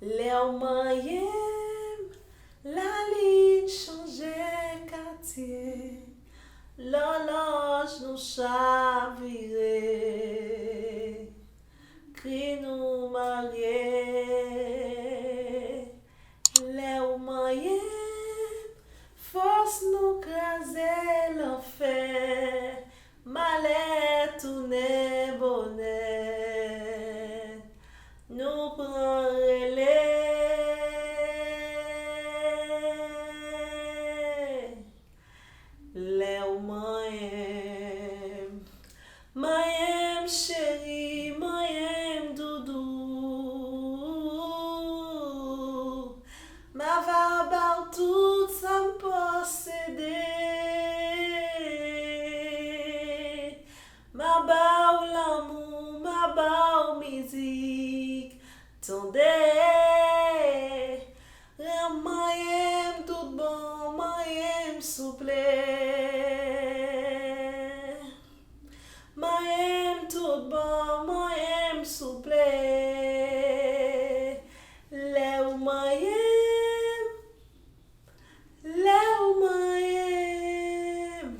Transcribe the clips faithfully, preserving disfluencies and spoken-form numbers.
Lè w manyen m, lalin chanje katye, lòlòj nou chavire, kri nou marye. Lè w manyen m, fòs nou kraze lanfè, malè tounen bonè, nou pran rele. Lè w manyen m, manyen m cheri, manyen m doudou. M a va ba w tout sa m posede. M a ba w lanmou, m a ba w mizik. Tande! Ren manyen m tout bon, manyen m souple. Manyen m tout bon, manyen m souple. Lè w manyen m, lè w manyen m.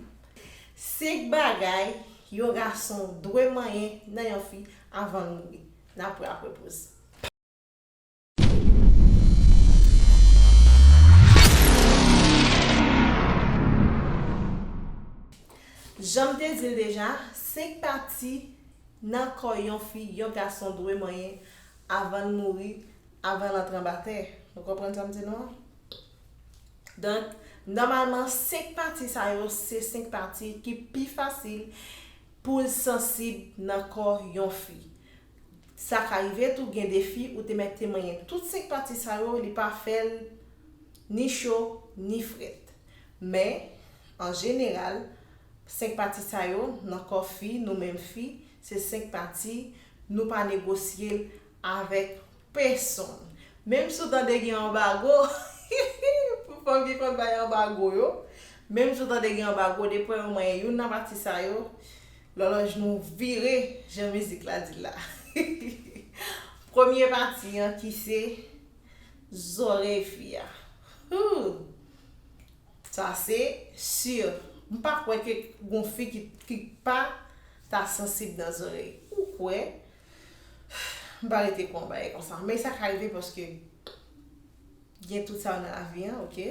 Senk bagay yon gason dwe manyen nan yon fi avan l mouri. N ap wè apre poz. Jan m te di l deja, senk pati nan kò yon fi yon gason dwe manyen avan l mouri, avan l antre anba tè. Nou konprann sa m di nou an? Donk, nòmalman, senk pati sa yo se senk pati ki pi fasil pou l sansib nan kò yon fi. Sa ka rive tou, gen de fi ou te mèt te manyen tout senk pati sa yo, li pa fè l ni cho, ni frèt. Men, an jeneral, senk pati sa yo, nan kò fi, nou menm fi, se senk pati, nou pa negosye l avèk pèsonn. Menm si w tande gen anbago, pou fanm ki konn bay anbago yo, menm si w tande gen anbago, depi w manyen youn nan pati sa yo, lòlòj nou vire, jan mizik la di l la. Premye pati an ki se zòrèy fi a. Hoo! Sa se si. M pa kwè ke gon fi ki, ki pa ta sansib nan zòrèy. Ou kwè? M pa rete kwè yon bagay konsa. Men sa ka rive paske gen tout sa yo nan lavi an, oke?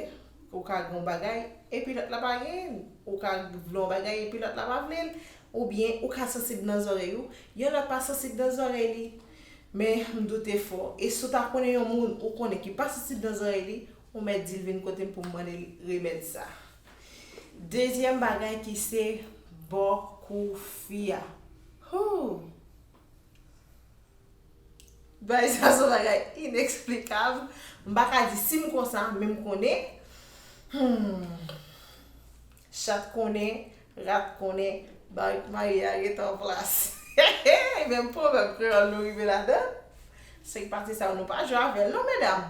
Ou ka gen yon bagay, epi lòt la pa genyen l. Ou ka vle yon bagay, epi lòt la pa vle l. Oubyen ou ka sansib nan zòrèy ou, yon lòt pa sansib nan zòrèy li. Men m doute fò. E si w ta konnen yon moun ou konnen ki pa sansib nan zòrèy li, ou mèt di l vin kote m pou m mande l remèd sa. Dezyèm bagay ki se bò kou fi a. Hoo! Bagay sa se yon bagay ineksplikab. M pa ka di si m konsa, men m konnen. Hmm. Chat konnen, rat konnen, bagay pou marye a ret an plas. Menm pwovèb kreyòl nou rive ladan. Senk pati sa yo nou pa jwe avè l non, medam.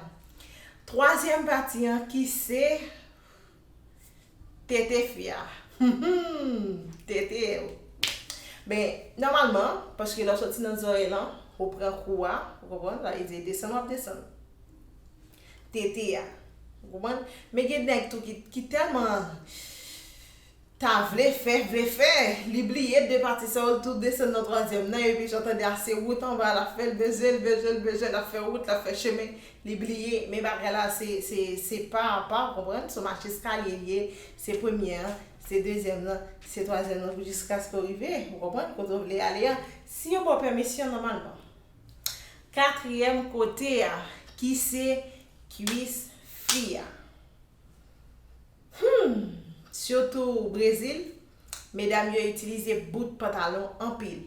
Twazyèm pati an ki se tete fi a. Tete. Men, nòmalman, paske lè w soti nan zòrèy lan, ou pran kou a, ou konprann, sa vle di desann w ap desann. Tete a. Ou konprann? Men gen nèg tou ki, ki tèlman ta vle fè, vle fè, li bliye de pati sa yo, l tou desann nan twazyèm nan, epi jan w tande a, se wout anba l ap fè, l bezwen, l bezwen, l bezwen, l ap fè wout, l ap fè chemen, li bliye, men bagay la se, se, se pa a pa, ou konprann? Se yon mach eskalye li ye, se premye an, se dezyèm nan, se twazyèm nan, pou jiskaske w rive, ou konprann? Kote w vle ale a, si yo ba w pèmisyon nòmalman. Katriyèm kote a, ki se kwis fi a. Hmm, sitou Brezil, medam yo itilize bout pantalon anpil.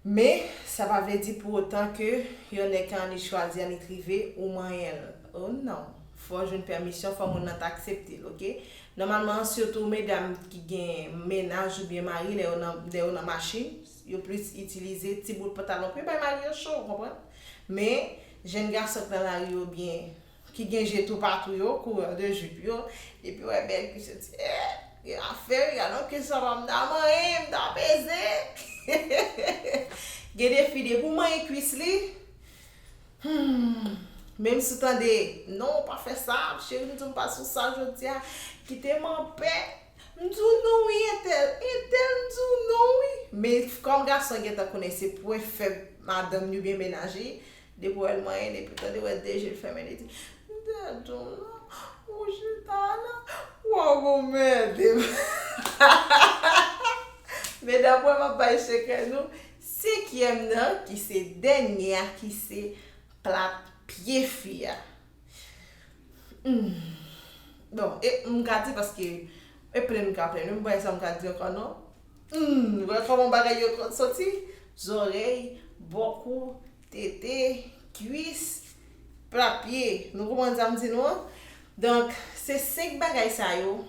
Men, sa pa vle di pou otan ke yon nèg ka annik chwazi, annik rive, ou manyen l. Oh non. Fò w jwenn pèmisyon, fò moun nan ta aksepte l, oke? Nòmalman, sitou medam ki gen mennaj oubyen mari, lè yo nan, lè yo nan machin, yo plis itilize ti bout pantalon pou yo bay mari yo cho, ou konprann? Men, jèn gason k nan lari yo oubyen ki gen je toupatou yo, kourè de jip yo, depi w wè bèl kwis yo di, eh, gen afè wi, gad yon kwis sa pa m ta manyen, m ta peze. Gen de fi depi w manyen kwis li, Hmm. Menm si w tande, "Non, pa fè sa, cheri, m di w m pa sou sa jodi a, kite m anpè." M di w non wi, entèl, entèl, m di w non wi. Men kòm gason gentan konnen se pwen fèb madanm li oubyen mennaj li, depi w wè l manyen, depi w tande w wè de je l fèmen, li di, "M te di w non, ou chita la, w ap anmède m." Men dapre m ap bay sekrè nou, senkyèm nan, ki se dènye a, ki se plat pye fi a. Hmm. Bon, e, m ka di paske e plenn m ka plenn, m pa sa m ka di ankò non. Hmm, wè kòman bagay yo konn soti? Zòrèy, bòkou, tete, kwis, plat pye. Nou konprann sa m di nou an? Donk, se senk bagay sa yo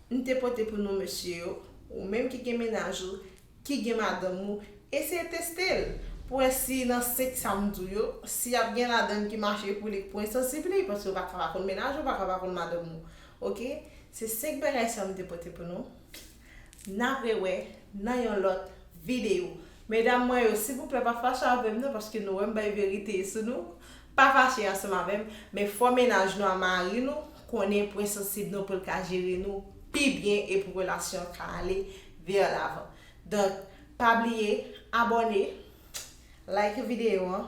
m te pote pou nou mesye yo. Ou menm ki gen mennaj ou, ki gen madanm ou, eseye teste l pou wè si nan senk sa m di w yo, si ap gen ladan l ki mache pou li, pou ensansib li, paske w pa ka pa konn mennaj ou, w pa ka pa konn madanm ou. Oke? Se senk bagay sa m te pote pou nou. N ap rewè nan yon lòt videyo. Medam mwen yo, silvouplè, pa fache avè m non, paske nou wè m bay verite sou nou. Pa fache ansanm avè m, men fò mennaj nou a mari nou konnen pwen sansib nou pou l ka jere nou pi byen e pou relasyon an ka ale vè lavan. Donk, pa bliye abòne, like videyo an,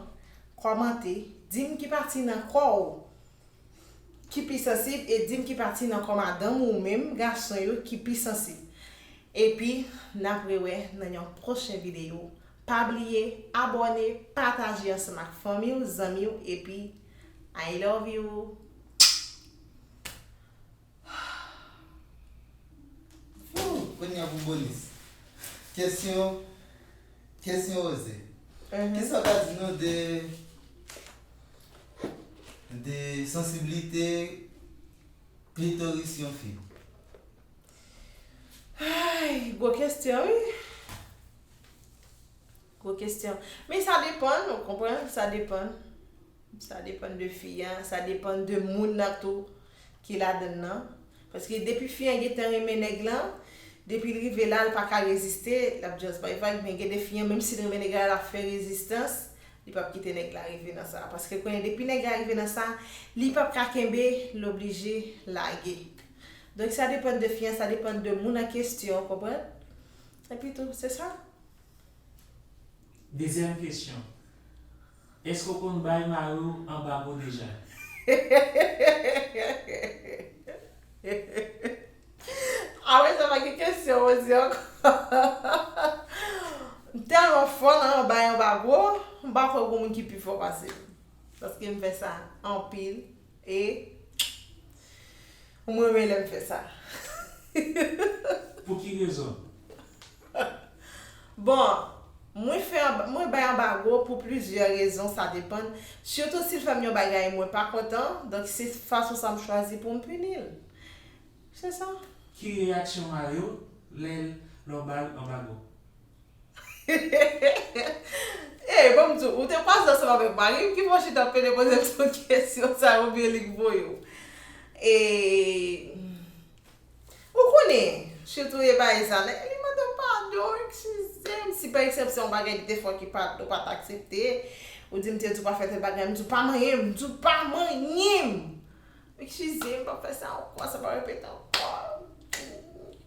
kòmante, di m ki pati nan kò w ki pi sansib e di m ki pati nan kò madanm ou menm gason yo ki pi sansib. Epi, n ap rewè nan yon pwochen videyo. Pa bliye abòne, pataje ansanm ak fanmi w, zanmi w, epi I love you. Woo, kounye a pou bonis. Kesyon, kesyon oze. Mhm. Kisa w ka di nou de, de sansiblite klitoris yon fi? Ay, gwo kesyon, wi. Gwo kesyon. Men sa depann, ou konprann? Sa depann. Sa depann de fi a, sa depann de moun nan tou ki ladann nan. Paske depi fi an gentan renmen nèg lan, depi l rive la, l pa ka reziste, l ap just bay vag, men gen de fi an, menm si l renmen nèg la, l ap fè rezistans, li p ap kite nèg la rive nan sa. Paske konnen depi nèg la rive nan sa, li p ap ka kenbe, l oblije lage. Donk sa depann de fi an, sa depann de moun an kesyon, konprann? Epitou, se sa. Dezyèm kesyon. Èske w konn bay mari w anbago deja? Apre sa, pa gen kesyon poze ankò. M tèlman fò nan bay anbago, m pa kwè gen moun ki pi fò pase m. Paske m fè sa anpil. E mwen renmen lè m fè sa. Pou ki rezon? Bon, mwen fè anba-, mwen bay anbago pou plizyè rezon, sa depann. Sitou si l fè m yon bagay mwen pa kontan, donk se fason sa m chwazi pou m pini l. Se sa. Ki reyaksyon mari w lè, lè w ba l anbago? Ey, ban m di w, ou te kwaze ansanm avèk mari m, ki fè w chita ap pede poze m tout kesyon sa yo, oubyen li k voye w? E, ou konnen, sitou e bagay sa, lè li mande w padon, eskize m, si pa egzanp se yon bagay li te fè w ki pa, ou pa t aksepte, ou di m te di w pa fè tèl bagay, m di w pa manyen m, m di w pa manyen m. Eskize m, m p ap fè sa ankò, sa p ap repete ankò.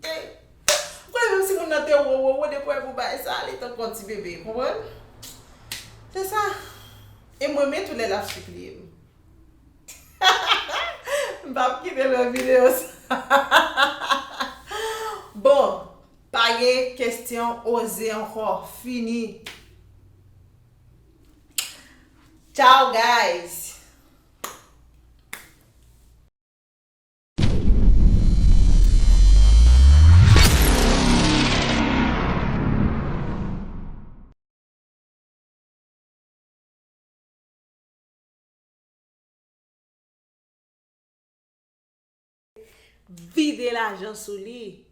Ou konnen menm si moun nan te wo, wo, wo, depi w wè pou bagay sa, li tankou yon ti bebe, konprann? Se sa. E mwen menm tou lè l ap sipliye m. M p ap kite l wè videyo sa. Bon, pa gen kesyon oze ankò, fini. Ciao, guys! Vide lajan sou li.